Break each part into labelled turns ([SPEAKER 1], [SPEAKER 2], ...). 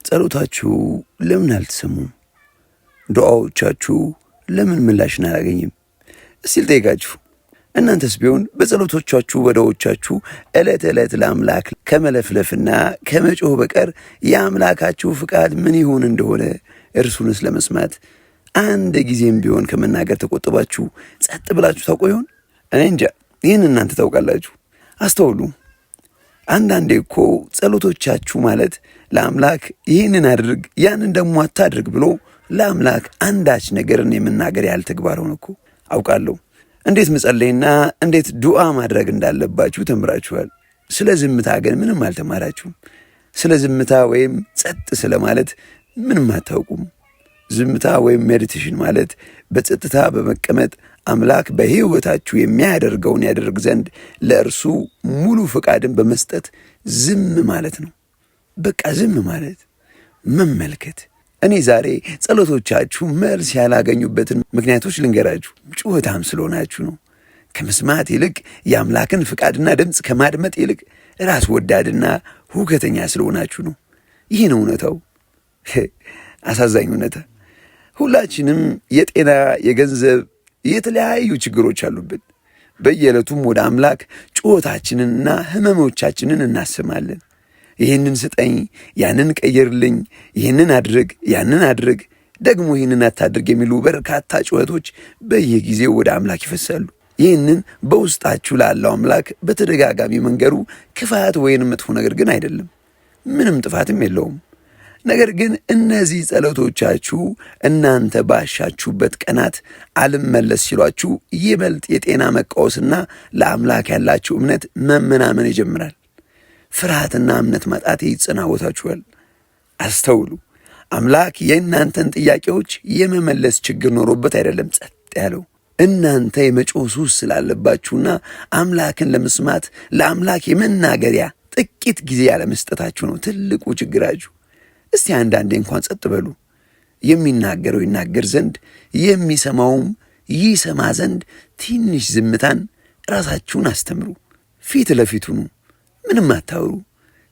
[SPEAKER 1] ጸሎታችሁ ለምን አልተሰሙም? ዱዓዎቻችሁ ለምን ምላሽን አላገኝም? እስቲ ልጠይቃችሁ። እናንተስ ቢሆን በጸሎቶቻችሁ በዱዓዎቻችሁ ዕለት ዕለት ለአምላክ ከመለፍለፍና ከመጮህ በቀር የአምላካችሁ ፍቃድ ምን ይሆን እንደሆነ እርሱንስ ለመስማት አንድ ጊዜም ቢሆን ከመናገር ተቆጥባችሁ ጸጥ ብላችሁ ታውቁ ይሆን? እኔ እንጃ። ይህን እናንተ ታውቃላችሁ። አስተውሉ። አንዳንዴ እኮ ጸሎቶቻችሁ ማለት ለአምላክ ይህንን አድርግ ያንን ደግሞ አታድርግ ብሎ ለአምላክ አንዳች ነገርን የመናገር ያህል ተግባር ሆነ እኮ። አውቃለሁ እንዴት መጸለይና እንዴት ዱዓ ማድረግ እንዳለባችሁ ተምራችኋል። ስለ ዝምታ ግን ምንም አልተማራችሁም። ስለ ዝምታ ወይም ጸጥ ስለማለት ምንም አታውቁም። ዝምታ ወይም meditation ማለት በጸጥታ በመቀመጥ አምላክ በሕይወታችሁ የሚያደርገውን ያደርግ ዘንድ ለእርሱ ሙሉ ፈቃድን በመስጠት ዝም ማለት ነው። በቃ ዝም ማለት፣ መመልከት። እኔ ዛሬ ጸሎቶቻችሁ መልስ ያላገኙበትን ምክንያቶች ልንገራችሁ። ጩኸታም ስለሆናችሁ ነው። ከመስማት ይልቅ የአምላክን ፍቃድና ድምፅ ከማድመጥ ይልቅ ራስ ወዳድና ሁከተኛ ስለሆናችሁ ነው። ይህ ነው እውነታው፣ አሳዛኝ እውነታ። ሁላችንም የጤና፣ የገንዘብ፣ የተለያዩ ችግሮች አሉብን። በየዕለቱም ወደ አምላክ ጩኸታችንንና ህመሞቻችንን እናሰማለን። ይህንን ስጠኝ፣ ያንን ቀይርልኝ፣ ይህንን አድርግ፣ ያንን አድርግ፣ ደግሞ ይህንን አታድርግ የሚሉ በርካታ ጩኸቶች በየጊዜው ወደ አምላክ ይፈሳሉ። ይህንን በውስጣችሁ ላለው አምላክ በተደጋጋሚ መንገሩ ክፋት ወይንም መጥፎ ነገር ግን አይደለም። ምንም ጥፋትም የለውም። ነገር ግን እነዚህ ጸሎቶቻችሁ እናንተ ባሻችሁበት ቀናት አልመለስ ሲሏችሁ ይበልጥ የጤና መቃወስና ለአምላክ ያላችሁ እምነት መመናመን ይጀምራል። ፍርሃትና እምነት ማጣት ይጸናወታችኋል። አስተውሉ። አምላክ የእናንተን ጥያቄዎች የመመለስ ችግር ኖሮበት አይደለም ጸጥ ያለው። እናንተ የመጮህ ሱስ ስላለባችሁና አምላክን ለመስማት ለአምላክ የመናገሪያ ጥቂት ጊዜ ያለመስጠታችሁ ነው ትልቁ ችግራችሁ። እስቲ አንዳንዴ እንኳን ጸጥ በሉ። የሚናገረው ይናገር ዘንድ የሚሰማውም ይሰማ ዘንድ ትንሽ ዝምታን ራሳችሁን አስተምሩ። ፊት ለፊት ሁኑ። ምንም አታውሩ።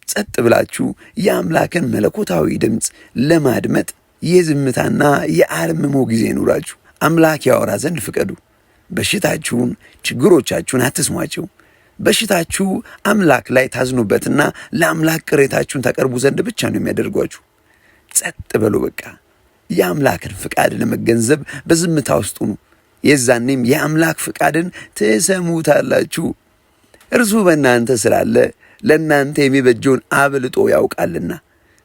[SPEAKER 1] ጸጥ ብላችሁ የአምላክን መለኮታዊ ድምፅ ለማድመጥ የዝምታና የአርምሞ ጊዜ ይኑራችሁ። አምላክ ያወራ ዘንድ ፍቀዱ። በሽታችሁን፣ ችግሮቻችሁን አትስሟቸው። በሽታችሁ አምላክ ላይ ታዝኑበትና ለአምላክ ቅሬታችሁን ታቀርቡ ዘንድ ብቻ ነው የሚያደርጓችሁ። ጸጥ በሉ በቃ። የአምላክን ፍቃድ ለመገንዘብ በዝምታ ውስጥ ሁኑ። የዛኔም የአምላክ ፍቃድን ትሰሙታላችሁ። እርሱ በእናንተ ስላለ ለእናንተ የሚበጀውን አብልጦ ያውቃልና።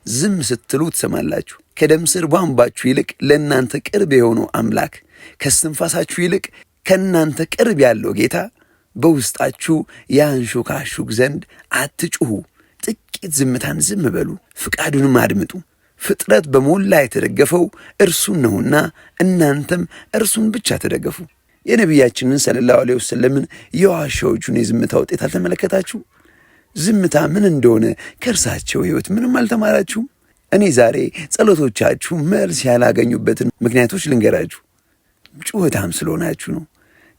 [SPEAKER 1] ዝም ስትሉ ትሰማላችሁ። ከደም ስር ቧንቧችሁ ይልቅ ለእናንተ ቅርብ የሆነው አምላክ፣ ከስትንፋሳችሁ ይልቅ ከእናንተ ቅርብ ያለው ጌታ በውስጣችሁ ያንሾካሹክ ዘንድ አትጩሁ። ጥቂት ዝምታን ዝም በሉ፣ ፍቃዱንም አድምጡ። ፍጥረት በሞላ የተደገፈው እርሱን ነውና እናንተም እርሱን ብቻ ተደገፉ። የነቢያችንን ሰለላሁ ዐለይሂ ወሰለምን የዋሻዎቹን የዝምታ ውጤት አልተመለከታችሁ? ዝምታ ምን እንደሆነ ከእርሳቸው ሕይወት ምንም አልተማራችሁም? እኔ ዛሬ ጸሎቶቻችሁ መልስ ያላገኙበትን ምክንያቶች ልንገራችሁ። ጩኸታም ስለሆናችሁ ነው።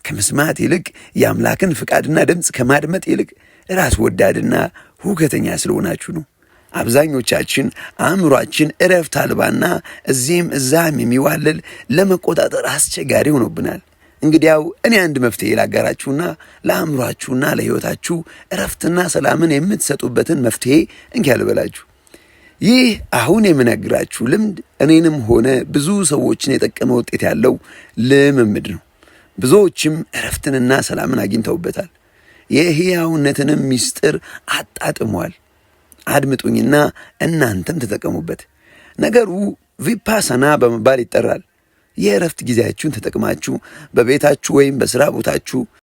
[SPEAKER 1] ከመስማት ይልቅ የአምላክን ፍቃድና ድምፅ ከማድመጥ ይልቅ ራስ ወዳድና ሁከተኛ ስለሆናችሁ ነው። አብዛኞቻችን አእምሯችን እረፍት አልባና እዚህም እዛም የሚዋልል ለመቆጣጠር አስቸጋሪ ሆኖብናል። እንግዲያው እኔ አንድ መፍትሄ ላጋራችሁና ለአእምሯችሁና ለሕይወታችሁ እረፍትና ሰላምን የምትሰጡበትን መፍትሄ እንኪያ ልበላችሁ። ይህ አሁን የምነግራችሁ ልምድ እኔንም ሆነ ብዙ ሰዎችን የጠቀመ ውጤት ያለው ልምምድ ነው። ብዙዎችም እረፍትንና ሰላምን አግኝተውበታል። የሕያውነትንም ምስጢር አጣጥመዋል። አድምጡኝና እናንተም ተጠቀሙበት። ነገሩ ቪፓሳና በመባል ይጠራል። የእረፍት ጊዜያችሁን ተጠቅማችሁ በቤታችሁ ወይም በስራ ቦታችሁ